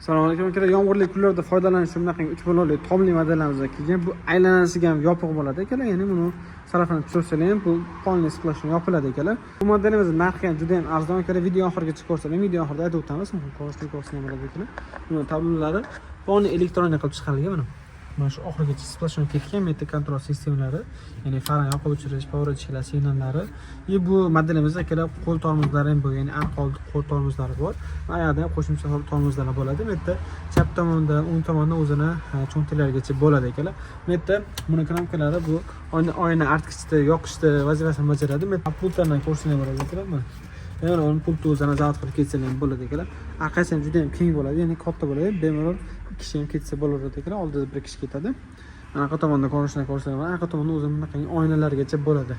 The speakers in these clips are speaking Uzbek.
Assalomu alaykum, akalar. Yomg'irli kunlarda foydalanish uchun bunaqa uch bo'lali tomli modellarimiz kelgan. Bu aylanasiga ham yopiq bo'ladi, akalar. Ya'ni buni salafani tushirsalar ham, bu полный сплошной yopiladi, akalar. Bu modelimiz narxi ham juda ham arzon, akalar. Video oxirigacha ko'rsalar, video oxirida aytib o'tamiz. Ko'rishni ko'rsa ham bo'ladi, akalar. Buni tablolari полный электронный qilib chiqarilgan, mana shu oxirigacha сплошной ketgan. Bu yerda контроль sistemalari, ya'ni farani yoqib o'chirish, поворотчик lar, signallari. И bu modelimizda, akalar, qo'l tormozlari ham bor, ya'ni arqa oldi qo'l tormozlari bor va oyoqda ham qo'shimcha tormozlar bo'ladi. Bu yerda chap tomonda, o'ng tomonda o'zini cho'ntaklarigacha bo'ladi, akalar. Bu yerda buni knopkalari, bu oyna artkichda yoqishda vazifasini bajaradi. Bu yerda pultlardan ko'rsalar bo'ladi, akalar. Mana, bemalol uni pultni o'zini zavod qilib ketsalar ham bo'ladi, akalar. Orqasi ham juda ham keng bo'ladi, ya'ni katta bo'ladi, bemalol ikki kishi ham ketsa bo'laveradi, akalar. Oldida bir kishi ketadi. Anaqa tomonda ko'rinishini ko'rsalar bo'ladi. Arqa tomonda o'zini bunaqangi oynalargacha bo'ladi.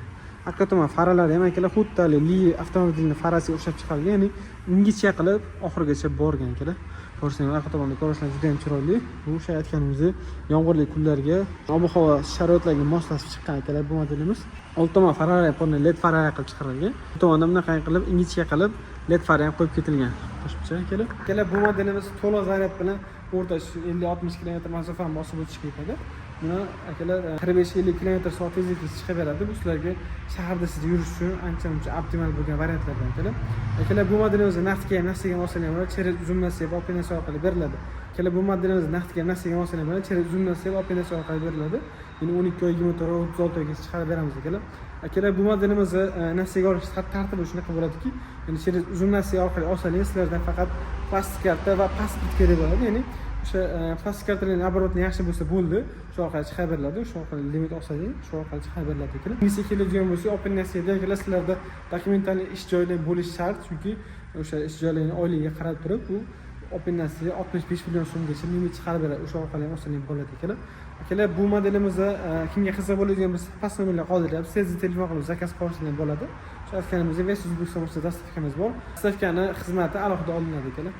Arqa tomon faralari ham, akalar, xuddi haligi Li avtomobilini farasiga o'xshab chiqarilgan, ya'ni ingichka qilib oxirigacha borgan, akalar. Ko'rsangiz, arqa tomonda ko'rinishlar juda ham chiroyli. Bu o'sha aytganimizdek, yomg'irli kunlarga, ob havo sharoitlariga moslashib chiqqan, akalar, bu modelimiz. Old tomon faralari ham полный LED faralari qilib chiqarilgan. Bu tomonda bunaqa qilib, ingichka qilib LED fara ham qo'yib ketilgan qo'shimcha, akalar. Akalar, bu modelimiz to'liq zaryad bilan o'rtacha 50-60 kilometr masofani bosib o'tishga yetadi. Buni, akalar, 45-50 kilometr soat tezlikda chiqib beradi. Bu sizlarga shaharda siz yurish uchun ancha muncha optimal bo'lgan variantlardan, akalar. Akalar, bu modelimizni naqdga ham, nasiyaga ham olsalar ham bo'ladi, через Uzum Nasiya va Open orqali beriladi. Akalar, bu modelimizni naqdga ham, nasiyaga ham olsalar ham bo'ladi, через Uzum Nasiya va Open orqali beriladi, ya'ni 12 oy, 24 oy, 36 oygacha chiqarib beramiz, akalar. Akalar, bu modelimizni nasiyaga olish tartibi shunaqa bo'ladiki, ya'ni через Uzum Nasiya orqali olsangiz, sizlardan faqat plastik karta va pasport kerak bo'ladi. Ya'ni o'sha plastik kartalarning оборот ni yaxshi bo'lsa bo'ldi, shu orqali chiqarib beriladi. Shu orqali limit olsangiz, shu orqali chiqarib beriladi, akalar. Nasiya keladigan bo'lsa, Open Nasiyada, akalar, sizlarda документальный ish joylar bo'lishi shart, chunki o'sha ish joylarini oyligiga qarab turib, bu Open Nasiya 65 million so'mgacha limit chiqarib beradi. O'sha orqali ham olsangiz bo'ladi, akalar. Akalar, bu modelimizni kimga qiziq bo'ladigan bo'lsa, past nomerlar qoldiryapmiz, tezda telefon qilib zakaz qilib ham bo'ladi. Shu aytganimizdek, весь O'zbekiston bo'yicha доставка miz bor, доставка ni xizmati alohida olinadi, akalar.